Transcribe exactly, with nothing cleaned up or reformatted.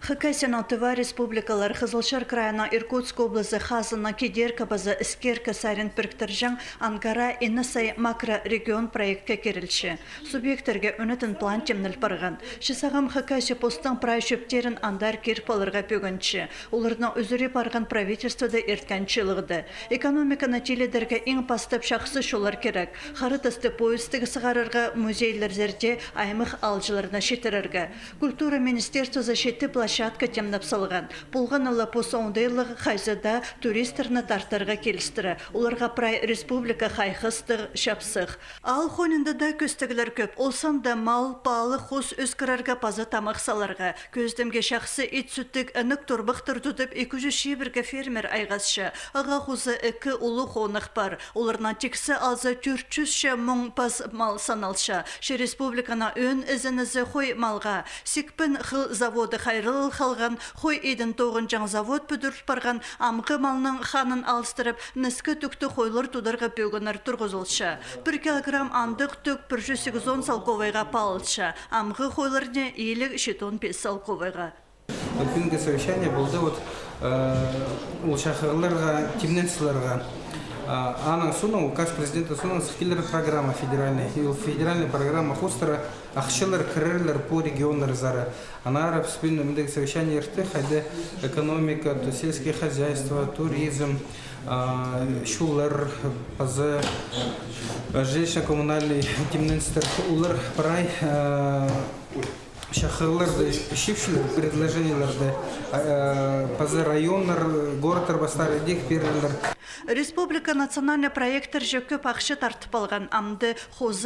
Хакасияның Тыва республикалар, Хызылчар крайының Иркутск облазы, Хазанның Кедерка паза Искерка сарин піріктірҷең Анкара Иннесай макрорегион проектке кирілче. Субъекттерге ӧнетін план тимнел парған. Че сағам Хакасия постың прай чӧптерін андар кир поларға пӧгінче. Оларның ӱзӱре парған правительствода ирткен чыылығда. Экономиканы тилідерге иң пастап чахсы чоллар кирек. Хара тасты поездтегі сығарарға, музейлерзерде аймах аалҷыларына читірерге. Культура министерствозы читі площадка тимнеп салған. Полған ла пос оңдайлығ хайзы даа туристерні тартарға килістіре. Оларға прай республика хайхастығ, чапсых. Аал хонында даа кӧстіглер кӧп. Ол санда мал, паалығ хус ӧскірерге паза тамах саларға. Кӧзідімге, чахсы ит сӱттіг, інек торбахтар тудып, ікі чӱс чибіргі фермер айғасча. Ағаа хоза ікі улуғ хонах пар. Оларның тиксі алза тӧрт чӱс че муң пас мал саналча. Че республиканың ӧӧн ізенізі хой малға. Сикпін хыл заводы хайраллал халған, хой идін тоғынҷаң завод пӱдіріл парған, амғы малның ханын алыстырып, ніске тӱкті хойлар тударға пӧгіннер турғызылча. Пір килограмм андағ тӱк пір чӱс сигізон салковайға паалча, амғы хойларны иліг читон пис салковайға. Вот пӱӱнгі совещание полды, вот, э, ол чахығларға, тимнен саларға. А, аның соонаң, указ президента соонаң сых килер программа федеральный. И ол федеральный программа хоостыра ахчалар кірерлер по регионнарзар. Аннаңар піс пӱӱн мындағ совещание иртті, хайда экономика, то сельское хозяйство, туризм, а, чуллар, паза, а, жилищно-коммунальный тимненістер, олар прай, а, чахығларны чыыпчалар, предложениелерні, а, паза районнар, городтар пастары идӧк пирерлер. Республика национальный проекттерҷе кӧп ахча тартып алған, амды хоза